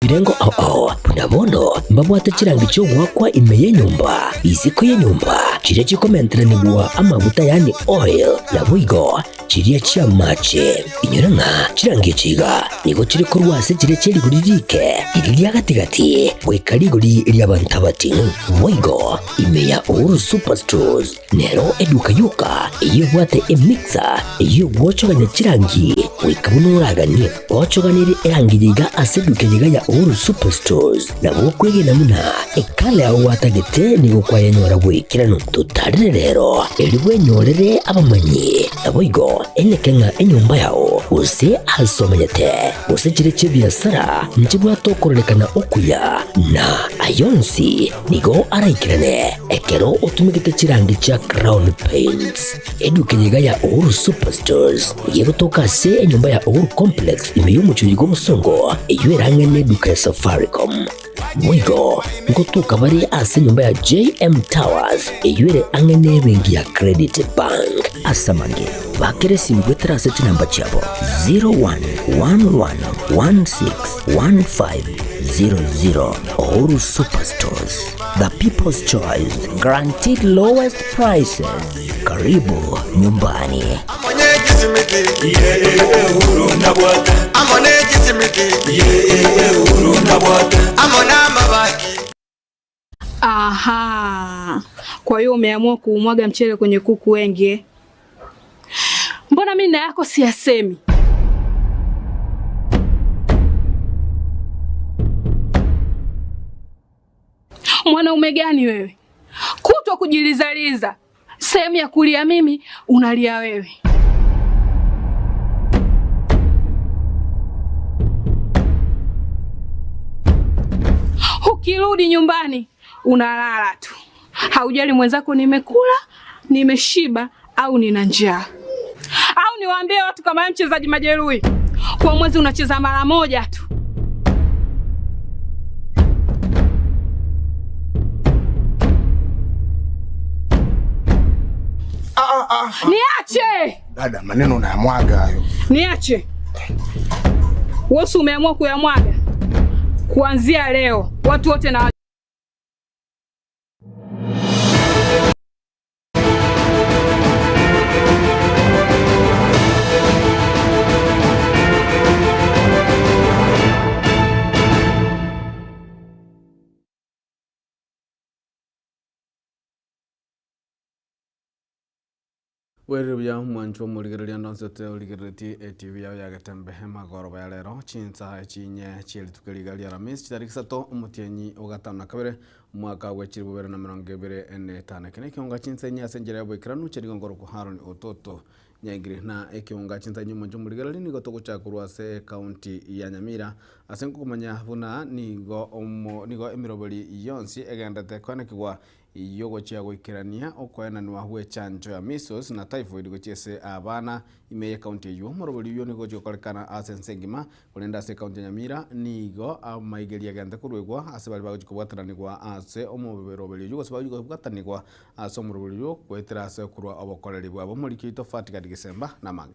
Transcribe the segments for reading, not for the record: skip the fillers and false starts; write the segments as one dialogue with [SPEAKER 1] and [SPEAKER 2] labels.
[SPEAKER 1] Birengo ao buna bono mbabwate chirangi chiogwakwa ime yenyumba isiko yenyumba chiria chikomenteranigwa amaguta yani oil na bwigo chiria chia mache inyora ng'a chirangi chiga nigo chiri korwa ase chiria chierigori rike iri ria gatigati goika rigori ria bantu abating'u bwigo ime ya Uhuru Superstores nero eduka yoka eyebwate emixer eyogwochoganya chirangi goika buno oraganie gochoganire erangi yiga ase eduka yiga ya Uhuru Superstores nabo kwegena muna ekale aho watagete nigo kwayenyora gwikirano tutarire rero eri bwenyorere abamanyi nabo igo eneke ng'a enyumba yao gose asomenyete gose chire chibiasara nchibwatokorerekana okuya na ayonsi nigo araikirane ekero otumigete chirangi chia Crown Paints eduka yiga ya Uhuru Superstores yegotoka ase enyumba ya Uhuru Complex ime y'omuchuri gw'omusongo eyo erang'ane eduka ya Safaricom mwigo ngotuka bari ase nyumba ya JM Towers eyuere ang'ane bengi ya Credit Bank asamange bakere simu gwetera ase chinamba chiabo 0111161500. Uhuru Superstores, the people's choice, guaranteed lowest prices. Karibu nyumbani.
[SPEAKER 2] Aha. Kwa hiyo umeamua kuumwaga mchele kwenye kuku wengi eh? Mbona mimi na yako siyasemi? Mwanaume gani wewe? Kutwa kujilizaliza. Sehemu ya kulia mimi unalia wewe. Ukirudi nyumbani unalala tu. Haujali mwenzako nimekula, nimeshiba au nina njaa. Au niwaambie watu kama mchezaji majeruhi, kwa mwezi unacheza mara moja tu. Niache!
[SPEAKER 3] Dada, maneno unayamwaga hayo.
[SPEAKER 2] Niache. Wewe umeamua kuyamwaga. Kuanzia leo watu wote na
[SPEAKER 4] Werubya mwancho muligereria ndonsete uligereti ATV yao yagetembe magoroba ya lero chinsa chinye chilitukeliga lya Alhamisi tariki 3 umutienyi ogatano na kabere mwaka wa 2025 kene kionga chinsa nya senjera ya boikranu chirigongoro ko Haron Ototo nyaigire na ekionga chinsa nyuma mwancho muligereri nigo togochakurwa ase county ya Nyamira ase nkokumanya buna nigo nigo emirobori yonsi egendete kwanekigwa yogochia goikerania okoenanwa hwe chanjo ya measles na typhoid gochiese abana ime ya county eyo morobori yo nigo gokorekana ase ensengima korenda ase county ya Nyamira nigo amaigeria gende kurwegwa ase bari bagokobwatananigwa ase omoberoberi yo gose bagokobwatanigwa ase omorobori yo kwetera ase kurwa obokoreri bwabo morikito Fatika Disemba na mange.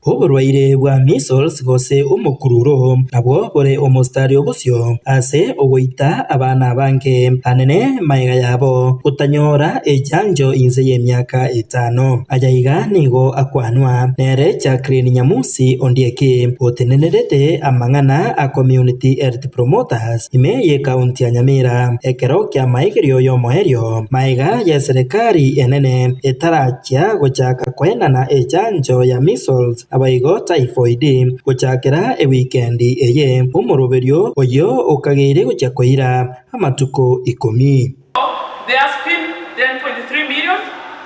[SPEAKER 5] Oborwaire bwa measles gose omokururo nabwo bore omostari obosio ase ogoita abana bange anene maiga yabo gutanyora echanjo inze y'emyaka 5 ajaiga nigo akwanwa nere Jacqueline Nyamusi Ondieki otenenerete amang'ana a community health promoters ime ye county ya Nyamira ekero kya maigerio yomoerio maiga ya serikali enene etarachia gochaka kwenana echanjo ya measles abaigo typhoid gochakera ewikendi eye omoroberio oyo okageire gocha koira amatuko 10.
[SPEAKER 6] There has been then 23 million.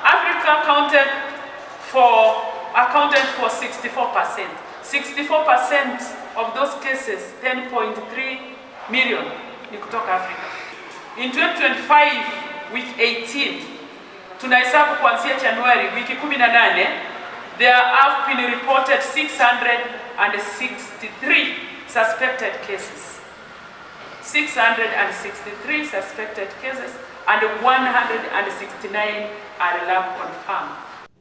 [SPEAKER 6] Africa accounted for 64%. 64% of those cases, 10.3 million ni kutoka Africa. In 2025 week 18 tunahesabu kuanzia Januari wiki 18, there have been reported 663 suspected cases. 663 suspected cases and 169 are lab confirmed.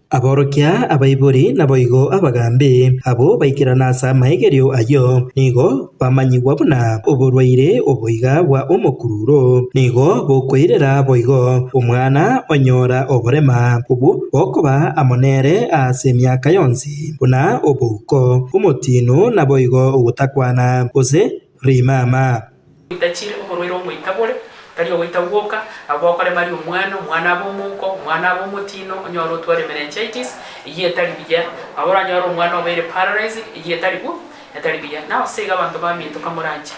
[SPEAKER 5] Aborokia abaibori naboigo abagambe abo baikirana ase amaigerio ayo nigo bamanyigwa buna oborwaire oboiga bwa omokururo nigo bokoirera boigo omwana onyora oborema obu bokoba amonere ase emiaka yonsi buna obuko omotino naboigo ogotakwana gose rimama
[SPEAKER 6] itachire oborwaire omoitabore tari ogoita gwoka abokore mari omwana omwana abomuko omwana abomutino onyora otware meningitis iye tari biya abora nyora omwana obeire paralyzed iye tari bu etari biya naho siga abantu baminto kamuranje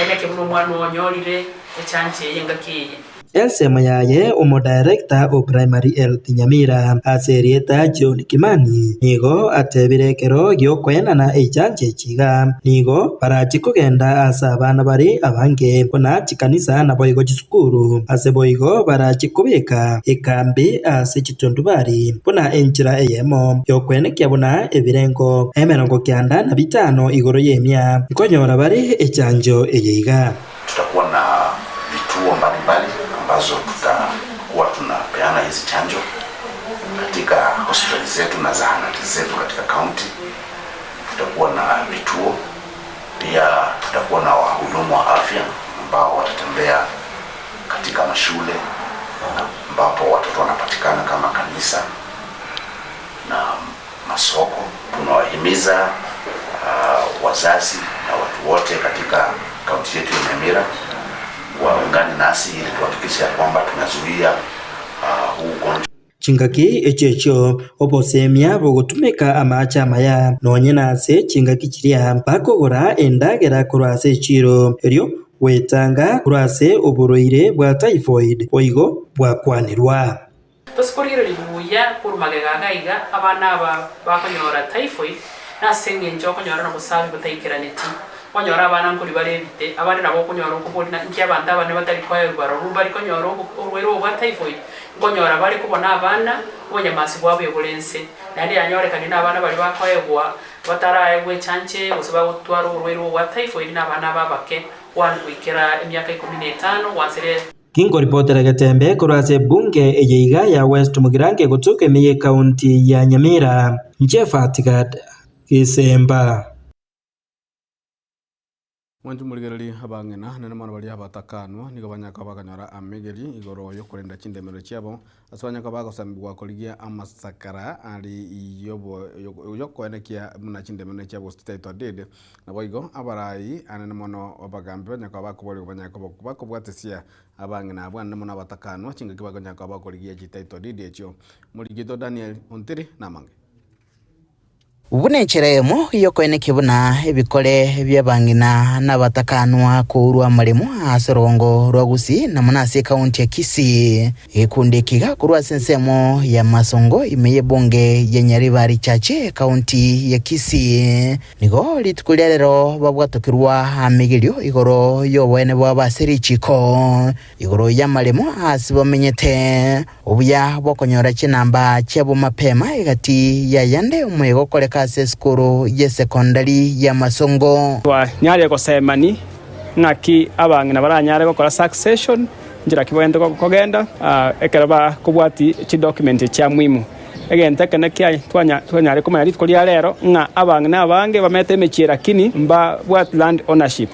[SPEAKER 6] eneke buno omwana onyorire echanche yengakiye
[SPEAKER 5] Ensemo yaye omo director o primary health Nyamira aserieta John Kimani nigo atebire kero giokoenana echanche chiga nigo barachi kogenda ase abana bari abange bona chikanisa naboigo chisukuru ase boigo barachi kobeka ekambi ase chitundubari bona enchira eyemo yokwenekia bona ebirengo 95 igoro yemia nkonyora bari echanjo eyeiga.
[SPEAKER 7] Tutakuwa na vituo mbalimbali ambazo tutakuwa tunapeana hizi chanjo katika hospitali zetu na zahanati zetu katika county. Tutakuwa na vituo pia, tutakuwa na wahudumu wa afya ambao watatembea katika mashule ambapo watoto wanapatikana kama kanisa na masoko. Tunawahimiza wazazi na watu wote katika kaunti yetu ya Nyamira waungane nasi ili tuhakikishe kwamba tunazuia huu ugonjwa.
[SPEAKER 5] Chingaki echecho obosemia bogotumeka amacha maya nonye nase chingaki chiria bakogora endagera kurase chiro erio wetanga kurase oborwaire bwa typhoid oigo bwakwanirwa
[SPEAKER 6] tosikorire ribuya kurumagega gaiga abana aba bakonyora typhoid naseng'encho okonyora na busabi butaikiraneti konyora abana nkuri barebite abana nabo konyora okobona nki abantu abana batari kwayo barumba bari konyora orwero bwa typhoid nkonyora bari kubona abana obonyamasi bwabo bulense nandi yanyorekani n'abana bari bakoyegwa bataraegwe chanche bose bagotwara orwero bwa typhoid n'abana babake wanwikira emyaka 15 wansere.
[SPEAKER 5] Kingo ripotera Getembe kurase bunge eyeiga ya West Mugirange gutuka emiye kaunti ya Nyamira Njefatigad Kisemba.
[SPEAKER 4] Mwanju muligereri abang'ina nene mono baria abatakanwa nigo banyaka bakanyora amegeri igoro yokorenda chindemero chiabo ase banyaka bagosambigwa korigia amasakara ari yobo yokoenekia muna chindemero chiabo title deed nabo igo abarai anene mono abagambi banyaka bakobori banyaka bakobwatesia abang'ina abwo anene mono abatakanwa chingaki bagonyaka bakorigia chititle deed echio Murigito Daniel Ontiri namange.
[SPEAKER 8] Ubunencheremo yokoeneke buna ebikore byabangina n'abatakanwa kurwa marimo asorongo rwagusi na munasi kaunti ya Kisii ekundi kiga kurwa sensemo ya masongo imeye bonge ya Nyaribari chache kaunti ya Kisii nigo litukulia lero babwatokirwa amigirio igoro yobwene bwabasirichiko igoro ya marimo asibamenyete obuya bokonyora chinamba chebo mapema egati ya yande umwego koleka skuru ye secondary ya masongo
[SPEAKER 9] wa nyare kosemani ngaki abangina baranyare gokora succession njira kibwende kogenda ekeraba kubwati chi document cha muhimu egente kene kia twanyare kumanya rituko ria rero ng'a abangina abange bamete emechie lakini mba bwat land ownership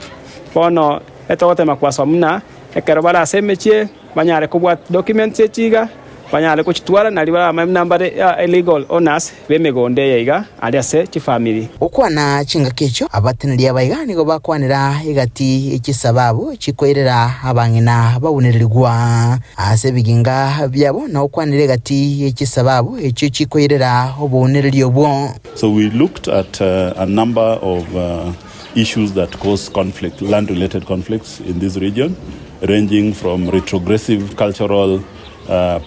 [SPEAKER 9] bono etogotema kwasomna ekero barase emechie banyare kubwat documents echiga banyare kuchitwara nali bara nambare illegal owners bemigonde yaiga ali ase chifamily
[SPEAKER 8] okwana chingakecho abateneri abaiga nigo bakwanira igati ekisababu chikoirera abangina bawunererwa ase biginga byabo na okwanira igati ekisababu ekyo chikoirera obunereri obwo.
[SPEAKER 10] So we looked at a number of issues that cause conflict, land related conflicts in this region, ranging from retrogressive cultural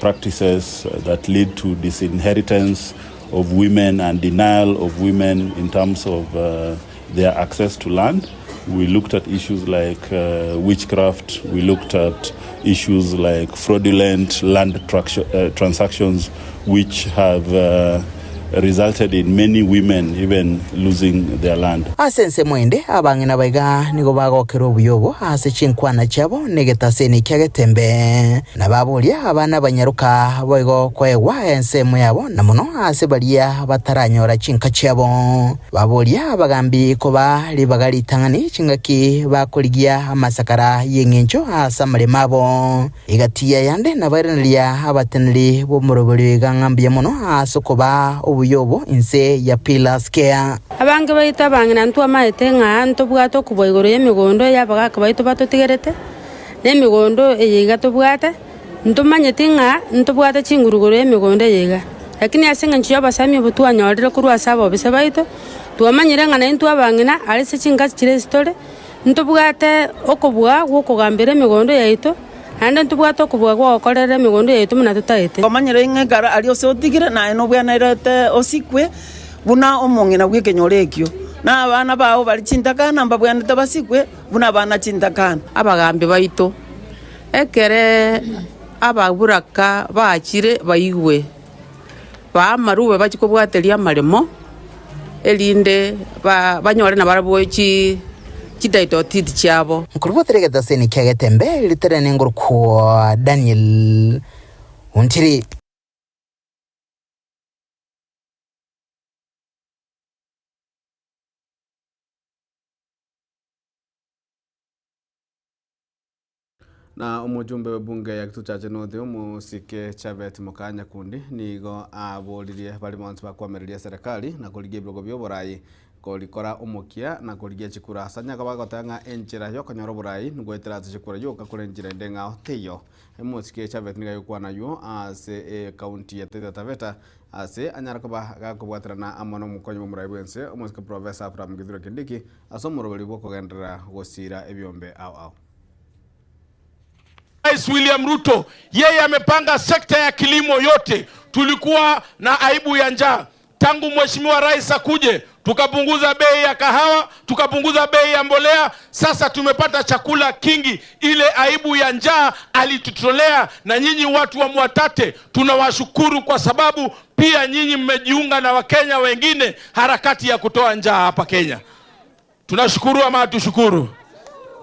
[SPEAKER 10] practices that lead to disinheritance of women and denial of women in terms of their access to land. We looked at issues like witchcraft. We looked at issues like fraudulent land transactions, which have resulted in many women even losing their land.
[SPEAKER 8] Asense mwende abang'ina baiga nigo bagokera obuyobo ase chinkwana chiabo negetaseni kia Getembe na baboria abana banyaruka boigo koegwa ensemo yabo na mono ase baria bataranyora chinka chiabo. Baboria abagambi koba ribaga ritang'ani chingaki bakorigia amasakara y'eng'encho ase amaremo abo. Igatiya yande nabairaneria abateneri b'omorobori gang'ambia mono ase koba obuyobo inse ya Pillars Care.
[SPEAKER 11] Abange baita bang'ina ntwa maete ng'a ntobwate okobua igoro ya emigondo yabagaka baito batotigerete na emigondo eye iga tobwate ntomanyete ng'a ntobwate chinguru igoro ya emigondo eye iga, lakini ase eng'encho ya abasami obo twanyorire korwa ase abobisa baito twamanyire ng'a naintwe abang'ina ase chingasi chire esitore ntobwate okobua gwokogambera emigondo yaito naende ntobwate okobua gwogokorera emigondo yaito muna totaete.
[SPEAKER 12] Omanyire ng'ekara aria ase otigire naye nobwanairete osikwe buna omong'ina bwa ekenyoro ekio na abana bao bari chintakana mbabwanete basikwe buna abana chintakana.
[SPEAKER 13] Abagambi baito ekere ababuraka bachire baigwe bamarube bachikobwateria amaremo erinde banyore nabarabwo chidaito titi chiabo.
[SPEAKER 8] Nkurubotire getaseni kia Getembe literene ngurukwa Daniel Untiri.
[SPEAKER 4] Na omujumbe wa bunge ya Kitutu Chache North omusike Chavet Mukanya Kundi nigo aboririe bari bonsi bakwamereria serikali na korigia ebirogo bia oborai korikora omokia na korigia chikura ase bagotanga enchera yokonyora oborai nigwetera ase chikura yoka kore enchera ende ng'ao teiyo. Omusike Chavet nigo agokwana yo ase county ya Taita Taveta ase anyara koba gakobwaterana amo na omokonyi bwa omorai bwense omusike Professor Abraham Kithure Kindiki ase omoroberi bwa okogenderera gosira ebiombe ao ao.
[SPEAKER 14] Rais William Ruto yeye amepanga sekta ya kilimo yote. Tulikuwa na aibu ya njaa tangu mheshimiwa rais akuje, tukapunguza bei ya kahawa, tukapunguza bei ya mbolea, sasa tumepata chakula kingi. Ile aibu ya njaa alitutolea, na nyinyi watu wa Mwatate tunawashukuru kwa sababu pia nyinyi mmejiunga na Wakenya wengine harakati ya kutoa njaa hapa Kenya. Tunashukuru ama hatushukuru?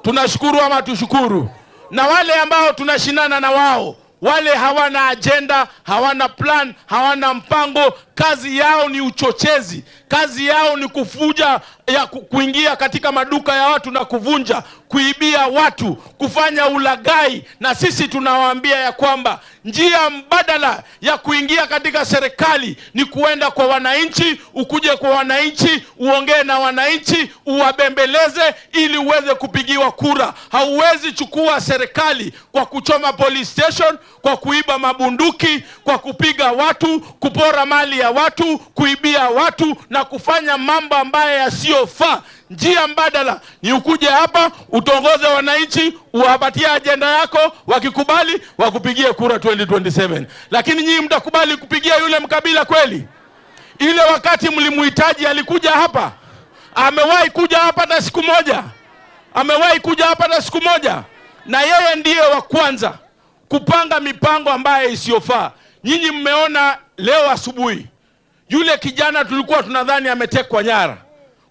[SPEAKER 14] Tunashukuru ama hatushukuru? Na wale ambao tunashinana na wao, wale hawana agenda, hawana plan, hawana mpango, kazi yao ni uchochezi, kazi yao ni kufuja ya kuingia katika maduka ya watu na kuvunja, kuibia watu, kufanya ulaghai. Na sisi tunawaambia ya kwamba njia mbadala ya kuingia katika serikali ni kuenda kwa wananchi, ukuje kwa wananchi, uongee na wananchi, uwabembeleze ili uweze kupigiwa kura. Hauwezi chukua serikali kwa kuchoma police station, kwa kuiba mabunduki, kwa kupiga watu, kupora mali ya watu, kuibia watu na kufanya mambo ambayo yasiyofaa. Njia mbadala ni ukuje hapa, utongoze wananchi, uwapatie agenda yako, wakikubali wakupigie kura 2027. Lakini nyinyi mtakubali kupigia yule mkabila kweli? Ile wakati mlimuhitaji alikuja hapa? Amewahi kuja hapa hata siku moja? Amewahi kuja hapa hata siku moja? Na yeye ndiye wa kwanza kupanga mipango ambayo isiyofaa. Nyinyi mmeona leo asubuhi yule kijana tulikuwa tunadhani ametekwa nyara,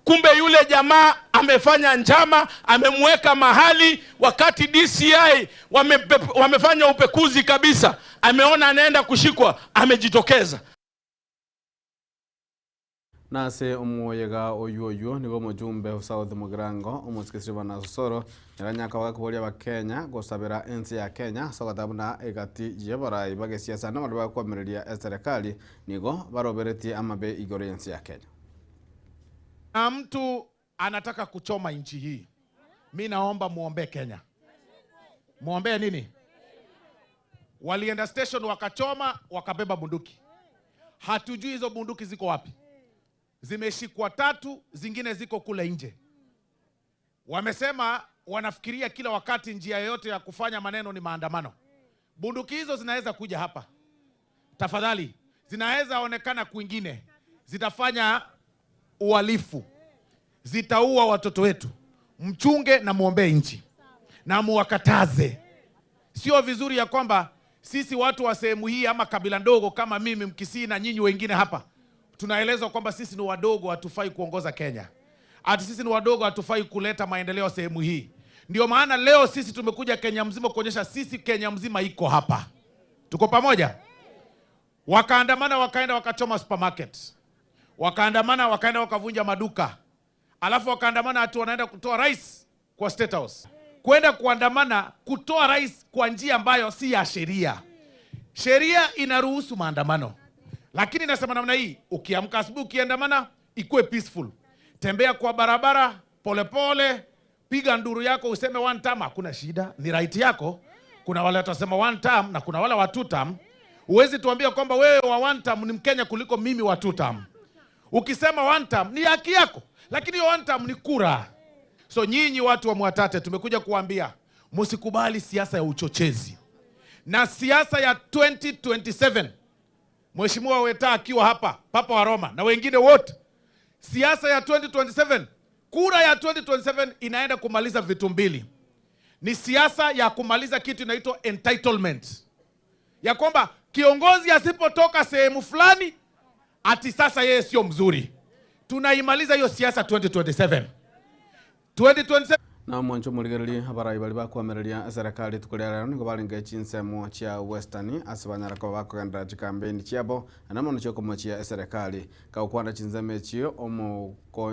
[SPEAKER 14] kumbe yule jamaa amefanya njama, amemweka mahali. Wakati DCI wamefanya upekuzi kabisa, ameona anaenda kushikwa, amejitokeza.
[SPEAKER 4] Nase omoyega oyoyo nigo mujumbe South Mugirango omusikisiri na Sosoro neranyaka bakaboria ba Kenya gosabera ensi ya Kenya sogatabuna egati yebarai bagesiasa na bari bakwamereria serikali nigo baroberetie amabe igoro ensi ya Kenya.
[SPEAKER 15] Na mtu anataka kuchoma nchi hii, mi naomba muombe Kenya. Muombe nini? Walienda station wakachoma, wakabeba bunduki. Hatujui hizo bunduki ziko wapi. Zimeshikwa 3, zingine ziko kule nje. Wamesema wanafikiria kila wakati njia yoyote ya kufanya maneno ni maandamano. Bunduki hizo zinaweza kuja hapa. Tafadhali, zinaweza onekana kwingine. Zitafanya uhalifu. Zitaua watoto wetu. Mchunge na muombe nchi. Na muwakataze. Sio vizuri ya kwamba sisi watu wa sehemu hii ama kabila ndogo kama mimi Mkisii na nyinyi wengine hapa Tunaelezwa kwamba sisi ni wadogo, hatufai kuongoza Kenya, ati sisi ni wadogo, hatufai kuleta maendeleo sehemu hii. Ndio maana leo sisi tumekuja Kenya mzima kuonyesha sisi Kenya mzima iko hapa. Tuko pamoja? Wakaandamana, wakaenda wakachoma supermarket. Wakaandamana, wakaenda wakavunja maduka. Alafu wakaandamana hatu wanaenda kutoa rais kwa State House. Kwenda kuandamana kutoa rais kwa njia ambayo si ya sheria. Sheria inaruhusu maandamano. Lakini nasema namna hii, ukiamka asubuhi ukiandamana, ikuwe peaceful. Tembea kwa barabara polepole, piga nduru yako useme one term, hakuna shida, ni right yako. Kuna wale watasema one term na kuna wale wa two term. Huwezi tuambia kwamba wewe wa one term ni Mkenya kuliko mimi wa two term. Ukisema one term ni haki yako, lakini one term ni kura. So nyinyi watu wa Mwatate tumekuja kuambia msikubali siasa ya uchochezi. Na siasa ya 2027, Mheshimiwa Weta akiwa hapa, Papa wa Roma na wengine wote, siasa ya 2027, kura ya 2027 inaenda kumaliza vitu mbili. Ni siasa ya kumaliza kitu inaitwa entitlement. Ya kwamba kiongozi asipotoka sehemu fulani ati sasa yeye sio mzuri. Tunaimaliza hiyo siasa 2027. 2027.
[SPEAKER 4] Na mwancho muligereri abarai bari bakwamereria serikali tukuria rero nigo baringa chinsemo chia Western asibanyara ko bakogendera chikampeni chiabo na mono chiokomochia serikali kaukwana chinsemo chio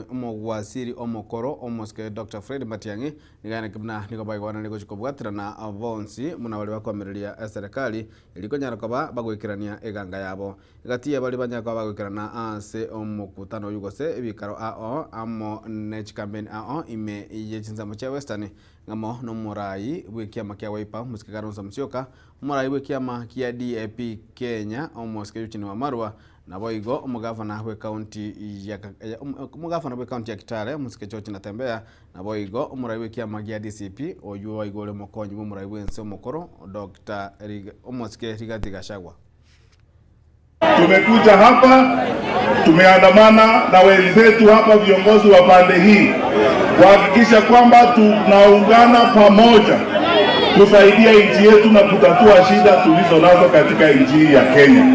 [SPEAKER 4] omogwasiri omokoro omoske Dr. Fred Matiang'i nigane kibna nigo baigwana nigo chikobwatirana bonsi muna bari bakwamereria serikali ilikonyara koba bagwikirania eganga yabo igatia bari banyara ko bagwikirana ase omokutano yugose ebikaro ao amo ne chikampeni ao ime ye chinsemo cha Western ngamo no murai bwekiama kia Wiper Musike Kalonzo Musyoka, murai bwekiama kia DAP Kenya Omosike Eugene Wamalwa na boigo omugavana we county ya omugavana we county ya Kitale Musike George Natembeya na boigo omurai bwekiama kia DCP oyu waigore mokonyi murai wense omokoro Dr. Omosike Rigathi Gachagua.
[SPEAKER 16] Tumekuja hapa, tumeandamana na wenzetu hapa viongozi wa pande hii kuhakikisha kwamba tunaungana pamoja kusaidia nchi yetu na kutatua shida tulizo nazo katika nchi ya Kenya.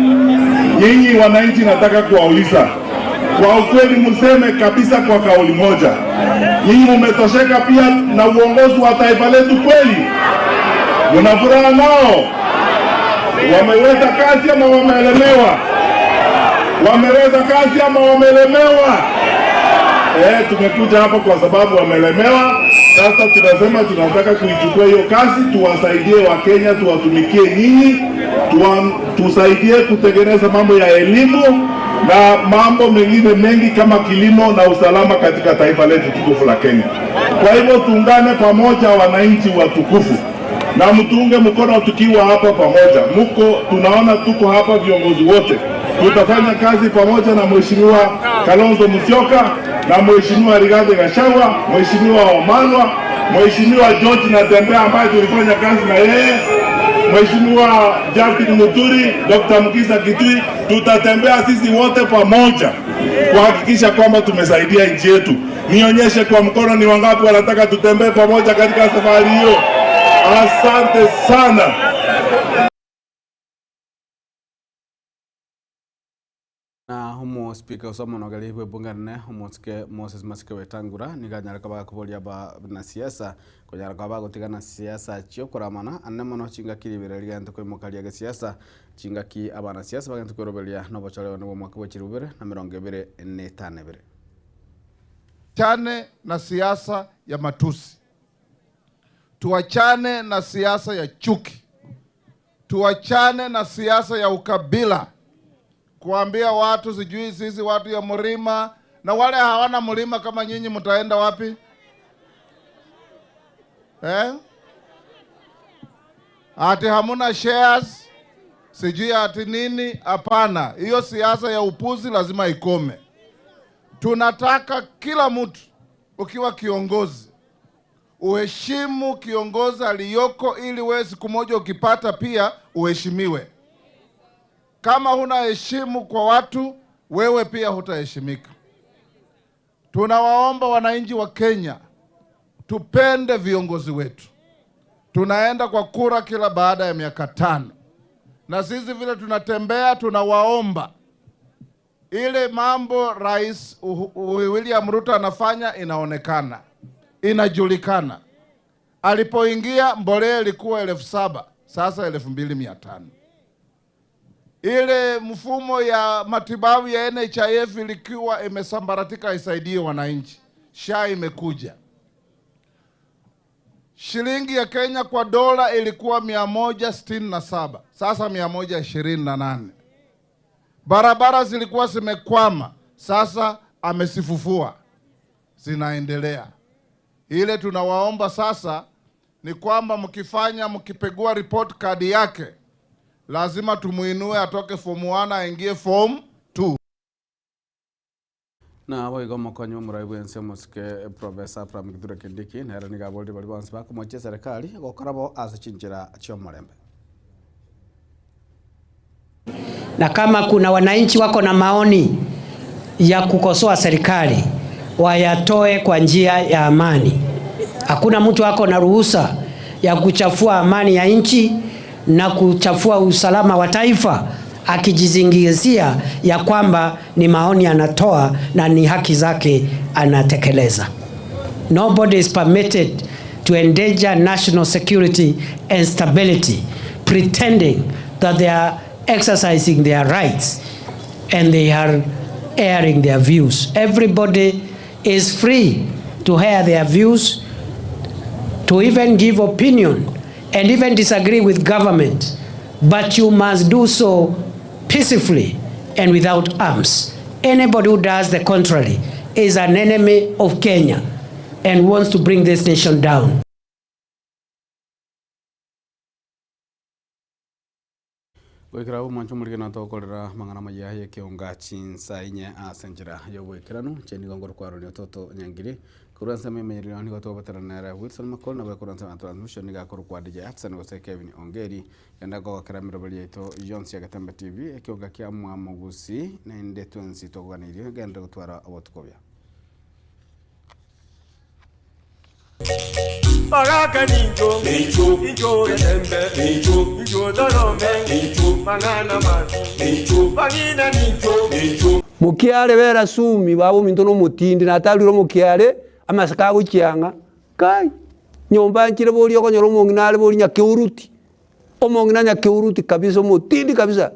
[SPEAKER 16] Nyinyi wananchi, nataka kuwauliza kwa ukweli, mseme kabisa kwa kauli moja, nyinyi mmetosheka pia na uongozi wa taifa letu kweli? Mna furaha nao? Wameweza kazi ama wameelemewa? Wameweza kazi ama wameelemewa? Tumekuja hapa kwa sababu wamelemewa. Sasa tunasema tunataka kuichukua hiyo kazi, tuwasaidie Wakenya, tuwatumikie nyinyi, tusaidie kutengeneza mambo ya elimu na mambo mengine mengi kama kilimo na usalama katika taifa letu tukufu la Kenya. Kwa hivyo tuungane pamoja wananchi watukufu, na mtuunge mkono tukiwa hapa pamoja. Muko tunaona tuko hapa viongozi wote. Tutafanya kazi pamoja na Mheshimiwa Kalonzo Musyoka na Mheshimiwa Rigathi Gachagua, Mheshimiwa Wamalwa, Mheshimiwa George Natembeya ambaye tulifanya kazi na yeye, Mheshimiwa Justin Muturi, Dr. Mukisa Kitui. Tutatembea sisi wote pamoja kuhakikisha kwamba tumesaidia nchi yetu. Nionyeshe kwa mkono ni wangapi wanataka tutembee pamoja katika safari hiyo. Asante sana.
[SPEAKER 4] Na humo speaker usomo nogari bwe humo Moses Masike Wetangula niganyara kwa kubolia ba na siasa konyara kwa bagotigana siasa chio kuramana anne chinga kiribere ligento kwemokalia ge siasa chinga ki abana siasa bagento kwerobelia no bochalewa no mwaka we chirubere na 2052.
[SPEAKER 17] Chane na siasa ya matusi, tuachane na siasa ya chuki, tuachane na siasa ya ukabila, kuambia watu sijui sisi watu ya mlima, na wale hawana mlima kama nyinyi mtaenda wapi? Ati hamuna shares, sijui ati nini. Hapana, hiyo siasa ya upuzi lazima ikome. Tunataka kila mtu, ukiwa kiongozi, uheshimu kiongozi aliyoko, ili wewe siku moja ukipata pia uheshimiwe. Kama huna heshimu kwa watu, wewe pia hutaheshimika. Tunawaomba wananchi wa Kenya, tupende viongozi wetu. Tunaenda kwa kura kila baada ya miaka 5. Na sisi vile tunatembea, tunawaomba Ile mambo Rais William Ruto anafanya inaonekana, inajulikana. Alipoingia mbolea ilikuwa 7,000, sasa 2,500. Ile mfumo ya matibabu ya NHIF ilikuwa imesambaratika, isaidie wananchi. SHA imekuja. Shilingi ya Kenya kwa dola ilikuwa 167, sasa 128. Barabara zilikuwa zimekwama, sasa amesifufua, zinaendelea. Ile tunawaomba sasa ni kwamba mkipegua report card yake, lazima tumuinue atoke form 1 aingie form 2.
[SPEAKER 4] Na boigo mokonyi omorai bwense omosike Professor Abraham Kithure Kindiki nere niga aborire bari bonsi bakomochia serikali gokora bo ase chinchera chia omorembe.
[SPEAKER 18] Na kama kuna wananchi wako na maoni ya kukosoa serikali, wayatoe kwa njia ya amani. Hakuna mtu ako na ruhusa ya kuchafua amani ya nchi na kuchafua usalama wa taifa akijizingizia ya kwamba ni maoni anatoa na ni haki zake anatekeleza. Nobody is permitted to endanger national security and stability pretending that they are exercising their rights and they are airing their views. Everybody is free to air their views, to even give opinion and even disagree with government, but you must do so peacefully and without arms. Anybody who does the contrary is an enemy of Kenya and wants to bring this nation down.
[SPEAKER 4] Gwikira omwancho omorigena tokorera mang'ana maya ya kionga chinsa inye ase enchera ya obwekeranu chenigo ngoro kwaroria toto nyangiri korwa ase ememerero nigo togobateranera Wilson Makol na korwa ase transmission niga korwa kwa DJ Hudson gose Kevin Ongeri enda gogokera emeroberi yaito Jones ya Gatembe TV ekionga kia mwamugusi naende twensi togoganeirie gende gotwara obotuko bia
[SPEAKER 19] Baraka ninjo, ninjo, ninjo Gatembe, ninjo, ninjo Dorome, ninjo Manana man, ninjo Bagina ninjo, ninjo.
[SPEAKER 20] Mukiare vera sumi babo minto no mutindi nataliro mukiare amasaka guchianga kai nyomba nkire boli okonyora omong'ina are boli nyakeuruti omong'ina nyakeuruti kabisa mutindi kabisa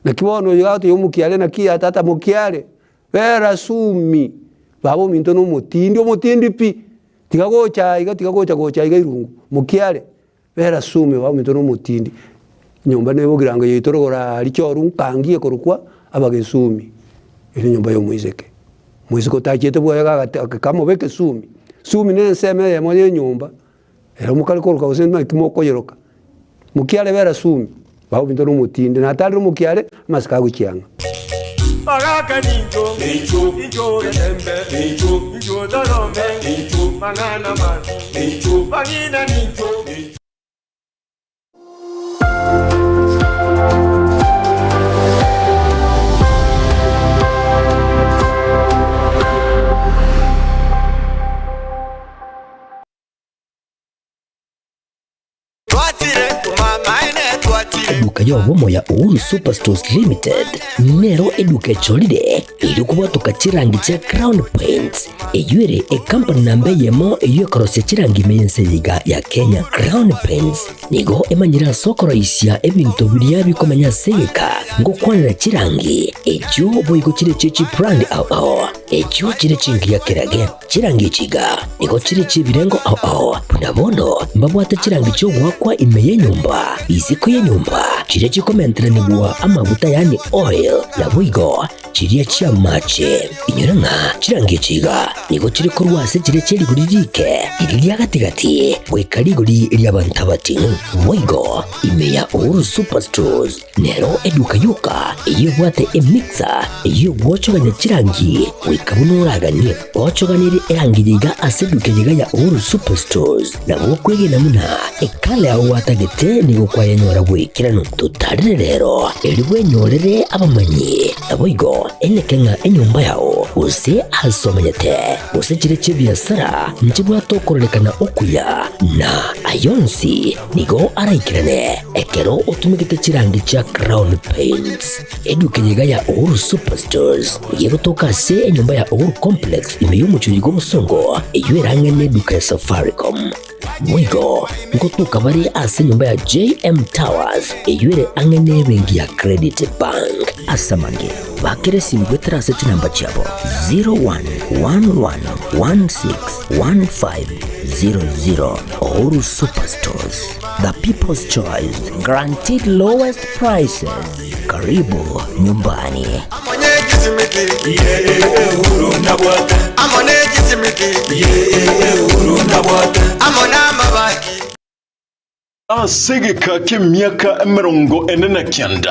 [SPEAKER 20] nakibono yote yo mukiare nakia tata mukiare vera sumi babo minto no mutindi omutindi pi tigagocha iga tigagocha gocha iga irungu mukiare vera sumi babo minto no mutindi nyomba nebogiranga yitorogora richoru nkangie korukwa abagesumi ili nyumba yo mwizeke mwiziko tachete bwa kama beke sumi sumi ne nseme ya mwenye nyumba era mukali koruka usema kimoko yoroka mukiale vera sumi bawo bintu no mutinde na tali mukiale masika guchianga
[SPEAKER 19] Baraka ninjo, ninjo, ninjo Gatembe, ninjo, ninjo Dorome, ninjo Manana man, ninjo Bagina ninjo.
[SPEAKER 1] Eduka yobomo ya Uhuru Superstores Limited nero eduka echolire irikubwatuka chirangi chia Crown Paints eyuere ekampani namba yemo eyekorosia chirangi meyenseyiga ya Kenya. Crown Paints nigo emanyira sokoroisia ebintu biria bikomenya seyeka ngokwanira chirangi echo boigo chire chichi brand ao ao echo chire chingi ya kerage chirangi chiga nigo chire chibirengo ao ao punabono mbabwate chirangi chogwakwa imeye nyumba isiko ya nyumba chire chikomenteranigwa amabuta yani oil na boigo chiria chia mache inyoranga chirangi chiga nigo chiri korwase chire chiriguri rike iri gatigati bwekariguri ryabantu batinu boigo imeya Uhuru Superstores nero eduka yuka iyo bwate emixer iyo gwochoganya chirangi wikabunuraganie gwochoganire erangi yiga aseduke yiga ya Uhuru Superstores na gokwegena muna ekale aho watagete nigo kwayenyora bwikirano tutarire rero eri bwenyorere abamanyi naboigo enekenga enyumba yao Gose asomenyete gose chire chibiasara nchibwate okororekana okuya na ayonsi nigo araikirane ekero otumigete chirangi chia Crown Paints. Eduka yiga ya Uhuru Superstores yegotoka ase enyomba ya Uhuru Complex ime y'omuchuri gw'obosongo eyo erang'ene eduka ya Safaricom. Mwigo nkotoka bari ase enyomba ya JM Towers eyo ere ang'ene ebenki ya Credit Bank. Asamange bakere simu gwetera ase chinamba chiabo 0111161500. Uhuru Superstores, the people's choice, guaranteed lowest prices. Karibu nyumbani.
[SPEAKER 21] Asegeka k'emyaka 49.